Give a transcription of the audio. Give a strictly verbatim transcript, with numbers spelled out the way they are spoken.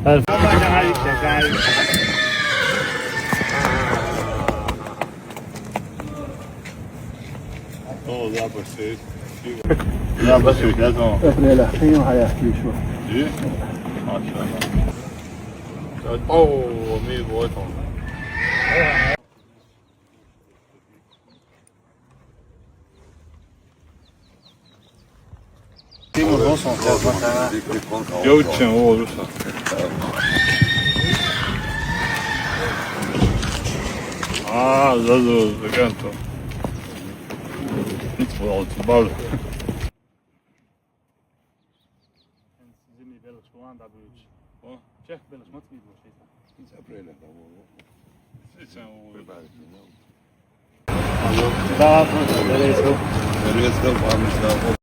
Perfect. Oh, that was it. That was it. That's all. Après la fin, on va y aller, je crois. Yeah? Mashallah. Oh, mi voto. Timo, dos on se. Yo ćem ovo rušat. A, zadovoljno, elegantno. Nismo dali tu balu. Zimi belš, Holanda bujući. O? Čeh belš, moc mi bilo šista. Svi sam u... Da, da, da, da.